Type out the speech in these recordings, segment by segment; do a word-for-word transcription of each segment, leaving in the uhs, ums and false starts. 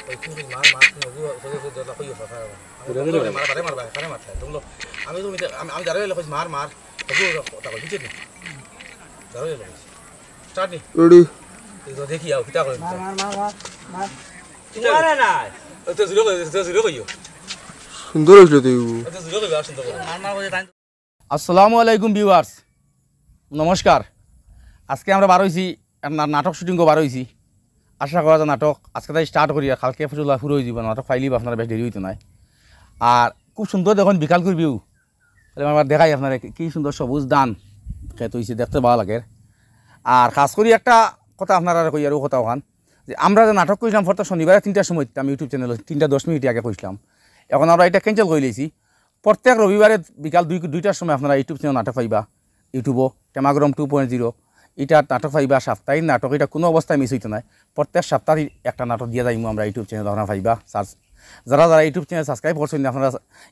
ওই তুমি মার, মার, তুমি ওগু, ওগু, ওগু, দরজা কইও, ফাঁকা রাখো। আমি এটা বললাম, দিলে "মার, বারে মারবা, কারে মারতা?" বললো, "আমি তো মিঠা, আমি, আমি যারা এলে কইছি, মার, মার, ওগু, ওগু, কথা কই, বুঝলি? যারা এলে কইছি।" স্টার্ট নি? রেডি। এই তো দেখি, আও, কিতা করে? মার, মার, মার, মার, মার। কিতা করে? ওরে না। ওই তো জুড়ে কই, ওই তো জুড়ে কইও। সুন্দর হইছিল তো এগু। ওই তো জুড়ে কইবা, সুন্দর করে। মার, মার, ওই যে টাইম। আসসালামু আলাইকুম ভিউয়ার্স, নমস্কার। আজকে আমরা বার হইছি, একটা না-, নাটক শুটিংও বার হইছি। আশা করা যায় নাটক আজকে তাই স্টার্ট করি, আর কালকে ফুটুলা ফুরো হয়ে যাবো, নাটক ফাইলিবা, আপনারা বেশ দেরি হইতো নাই। আর খুব সুন্দর দেখুন বিকাল করে ভিউ, তাহলে আমার দেখাই আপনারা কি, কি সুন্দর সবুজ ধান খেত হইছে, দেখতে ভালো লাগে। আর খাস করি একটা কথা আপনারা কই, আর ও কথা ওখান যে আমরা যে নাটক কইছিলাম প্রত্যেক শনিবারে তিনটার সময় দিতাম ইউটিউব চ্যানেল, তিনটা দশ মিনিট আগে কইছিলাম, এখন আমরা এটা ক্যান্সেল করে লিয়েছি। প্রত্যেক রবিবারে বিকাল দুই, দুইটার সময় আপনারা ইউটিউব চ্যানেল নাটক পাইবা, ইউটিউবও টেমাগরম টু পয়েন্ট জিরো। এটা নাটক পাইবা, সাপ্তাহিক নাটক, এটা কোনো অবস্থায় মিস হইতো নাই। প্রত্যেক সপ্তাহে একটা নাটক দিয়ে যাইমু আমরা ইউটিউব চ্যানেল, আপনারা পাইবা। সার্চ, যারা যারা ইউটিউব চ্যানেল সাবস্ক্রাইব করছেন না, আপনারা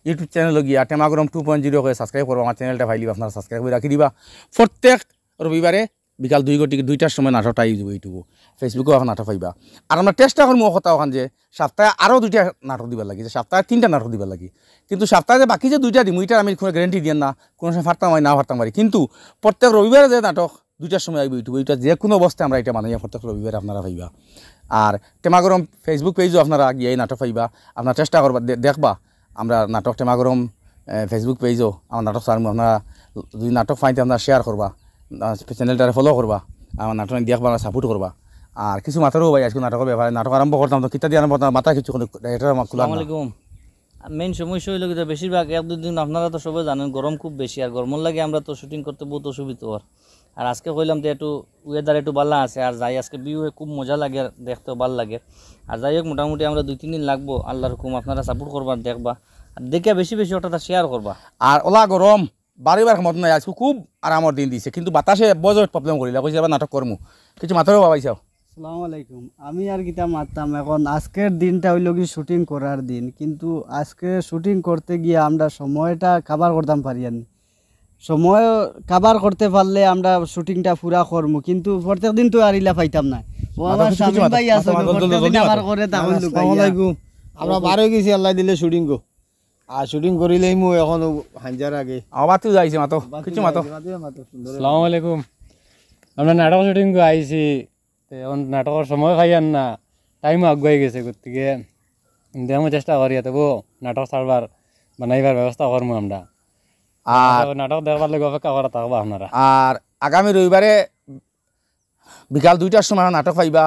ইউটিউব চ্যানেল গিয়া টেমাগরম টু পয়েন্ট জিরো করে সাবস্ক্রাইব করবা, আমার চ্যানেলটা পাইলিবা, আপনারা সাবস্ক্রাইব করে রাখিলিবা। প্রত্যেক রবিবারে বিকাল দুই ঘটি, দুইটার সময় নাটকটা আই যাবো ইউটিউবও, ফেসবুকেও এখন নাটক পাইবা। আর আমরা চেষ্টা করবো কথা ওখান যে সপ্তাহে আরও দুইটা নাটক দিবার লাগি, যে সপ্তাহে তিনটা নাটক দিবার লাগি। কিন্তু সপ্তাহে যে বাকি যে দুইটা দিমু, এটা আমি কোনো গ্যারান্টি দিয়ার না, কোনো সময় পারতাম পারি, না পারতাম পারি। কিন্তু প্রত্যেক রবিবারে যে নাটক দুইটার সময় আইবো ইউটিউবও, এটা যে কোনো অবস্থায় আমরা এটা বানাইয়া প্রত্যেক রবিবারে আপনারা পাইবা। আর টেমাগরম ফেসবুক পেজও আপনারা গিয়া এই নাটক পাইবা, আপনারা চেষ্টা করবা, দে-, দেখবা। আমরা নাটক টেমাগরম, এ, ফেসবুক পেজও আমার নাটক ছাড়মু। আপনারা যদি নাটক পাইতে আপনারা শেয়ার করবা, আ, চ্যানেলটারে ফলো করবা, আমার নাটক দেখবা, সাপোর্ট করবা। আর কিছু মাতারও ভাই আজকে নাটকের ব্যাপারে, নাটক আরম্ভ করতাম তো কিতা দিয়ে আরম্ভ করতাম, মাথা কিছু কোনো, এটা আমার খোলা আসসালামু না। আলাইকুম। মেইন সমস্যা হইলো কি যে বেশিরভাগ এক দুই দিন আপনারা তো সবাই জানেন গরম খুব বেশি, আর গরমের লাগি আমরা তো শুটিং করতে বহুত অসুবিধা হয়। আর আজকে কইলাম যে একটু ওয়েদার একটু ভালা আছে, আর যাই আজকে ভিউ খুব মজা লাগে, দেখতেও ভালা লাগে। আর যাই হোক, মোটামুটি আমরা দুই তিন দিন লাগবো, আল্লাহর হুকুম, আপনারা সাপোর্ট করবা, দেখবা, আর দেখিয়া বেশি বেশি ওটা শেয়ার করবা। আর ওলা গরম বাড়িবার ক্ষমতা নাই, আজকে খুব আরামর দিন দিছে, কিন্তু বাতাসে বজট প্রবলেম করিলা, কইছে আবার নাটক করমু, কিছু মাথারও বাবাই চাও। আসসালামু আলাইকুম। আমি আর কিতা মাততাম, এখন আজকের দিনটা হইলো কি শুটিং করার দিন, কিন্তু আজকে শুটিং করতে গিয়া আমরা সময়টা কাভার করতাম পারি আর নি। সময় কাভার করতে পারলে আমরা শুটিংটা পুরা করমু, কিন্তু প্রত্যেক দিন তো আর ইলা পাইতাম না। ও মাথা আমার কিছু কিছু শামীম মাথা, ভাই আছে, মাথা, মাথা, জলদি, প্রত্যেক জলদি দিন আবার মাথা। করে না, তখন না, লুকাইয়া। আসসালামু আলাইকুম। আমরা বার হয়ে গেছি আল্লাহ দিলে শুটিং গো। আর শুটিং করিলেই মু এখন হাঞ্জার আগে। আবার তুই যাইছে মাতো, বাকি কিছু মাতো। যাইছে, বাকি মাতো, সুন্দর। আসসালামু আলাইকুম। আমরা নাটক শুটিং করে আইছি, তো এখন নাটকের সময় পাইয়ার না, টাইম আগুয়াই গেছে, গতিকে দেখমু চেষ্টা করি, তবু নাটক ছাড়বার, বানাইবার ব্যবস্থা করমু আমরা। আর তো নাটক দেখবার লাগি অপেক্ষা করা থাকবা আপনারা। আর আগামী রবিবারে বিকাল দুইটার সময় নাটক পাইবা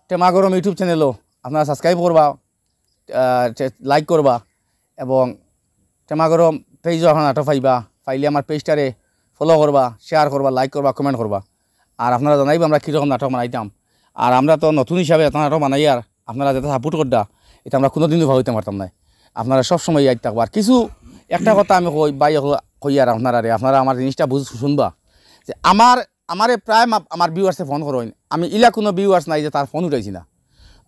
টেমাগরম ইউটিউব চ্যানেলও, আপনারা সাবস্ক্রাইব করবা, আহ, চে-, লাইক করবা, এবং টেমাগরম পেজও আপনারা নাটক পাইবা। পাইলে আমার পেজটারে ফলো করবা, শেয়ার করবা, লাইক করবা, কমেন্ট করবা। আর আপনারা জানাইবা আমরা কীরকম নাটক বানাইতাম। আর আমরা তো নতুন হিসাবে এত নাটক বানাই, আর আপনারা যেটা সাপোর্ট করবা, এটা আমরা কোনোদিনও ভাবিতে পারতাম না। আপনারা সবসময় ইয়াদ থাকবা। আর কিছু একটা কথা আমি কই, ভাই, কই আর আপনারা রে, আপনারা আমার জিনিসটা বুঝ, শুনবা যে আমার, আমারে প্রায় মা-, আমার ভিউয়ার্সে ফোন করইন, আমি ইলা কোনো ভিউয়ার্স নাই যে তার ফোন উঠাইছি না।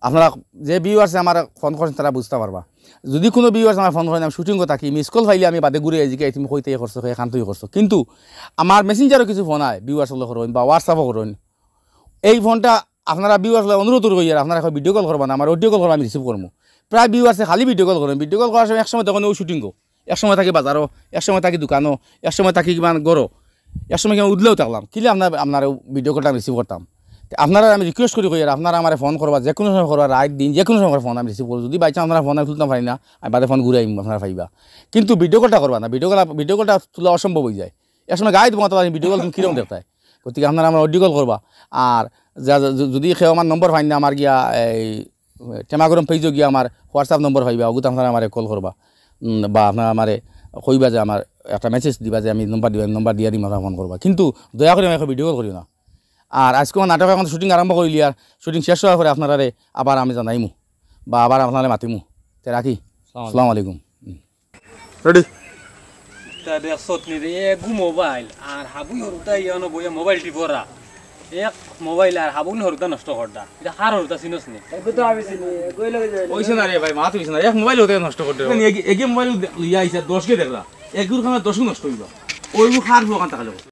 আপনারা যে ভিউয়ার্সে আমার ফোন করছেন, তারা বুঝতে পারবা। যদি কোনো ভিউয়ার্স আমার ফোন করেন, আমি শুটিংও থাকি, মিস কল পাইলে আমি বাদে ঘুরে আই, জিগাই, "তুমি কইতে করছো, কই এখান তুই করছো?" কিন্তু আমার মেসেঞ্জারও কিছু ফোন আয়, ভিউয়ার্স হকলে করইন বা WhatsApp-ও করইন। এই ফোনটা আপনারা ভিউয়ার্স হকলে অনুরোধ করি, আর আপনারা এখন ভিডিও কল করবা না, আমার অডিও কল করবা, আমি রিসিভ করবো। প্রায় ভিউয়ার্সে খালি ভিডিও কল করেন, ভিডিও কল করার সময় এক সময় তখন ও শুটিংও, এক সময় থাকি বাজারও, এক সময় থাকি দোকানও, এক সময় থাকি কিমান ঘরও, এক সময় কিমান উদলেও থাকলাম, কিলে আপনার, আপনার ভিডিও কলটা আমি রিসিভ করতাম। তে আপনারা আমি রিকোয়েস্ট করি কই, আর আপনারা আমারে ফোন করবা, যে কোনো সময় করবা, রাত দিন যে কোনো সময় ফোন আমি রিসিভ করবো। যদি বাই চান্স আপনারা ফোন আমি তুলতাম পারি না, আমি বাদে ফোন ঘুরে আইমু, আপনারা পাইবা, কিন্তু ভিডিও কলটা করবা না। ভিডিও কল, ভিডিও কলটা তোলা অসম্ভব হয়ে যায়। এক সময় গাইত বলতে পারি ভিডিও কল তুমি কিরকম দেখতায়। গতিকে আপনারা আমার অডিও কল করবা। আর যা, যা, যদি কেউ আমার নম্বর পাইন না, আমার গিয়া এই টেমাগরম পেজও গিয়া আমার WhatsApp নম্বর পাইবা, ওগুত আপনারা আমারে কল করবা। উম, বা আপনারা আমারে কইবা যে আমার একটা মেসেজ দিবা যে আমি নম্বর দিবা, আমি নম্বর দিয়া দিম, আপনারা ফোন করবা। কিন্তু দয়া করে আমাকে ভিডিও কল করিও না। আর আজকে আমার নাটক এখন শুটিং আরম্ভ করিলি, আর শুটিং শেষ হওয়ার পরে আপনারারে আবার আমি জানাইমু বা আবার আপনারে মাতিমু। তে রাখি। আসসালামু আলাইকুম। হুম। রেডি? তা দেখছত নি রে, এগু মোবাইল আর হাবুই হরুতা ইয়ানো বইয়া মোবাইল টিপরা। এক মোবাইল আর হাবুই হরুতা নষ্ট করডা। এটা কার হরুতা চিনস নি? এগু তো আমি চিনি, এগুই লগে যাই। ওইছে না রে ভাই, মাত ওইছে না। এক মোবাইল হতে নষ্ট করডা। এগি, এগি মোবাইল দে-, লইয়া আইছে, দশ কে দেখরা। এগুর কারণে দশ নষ্ট হইবা। ওইগু কার দোকান থাকলে?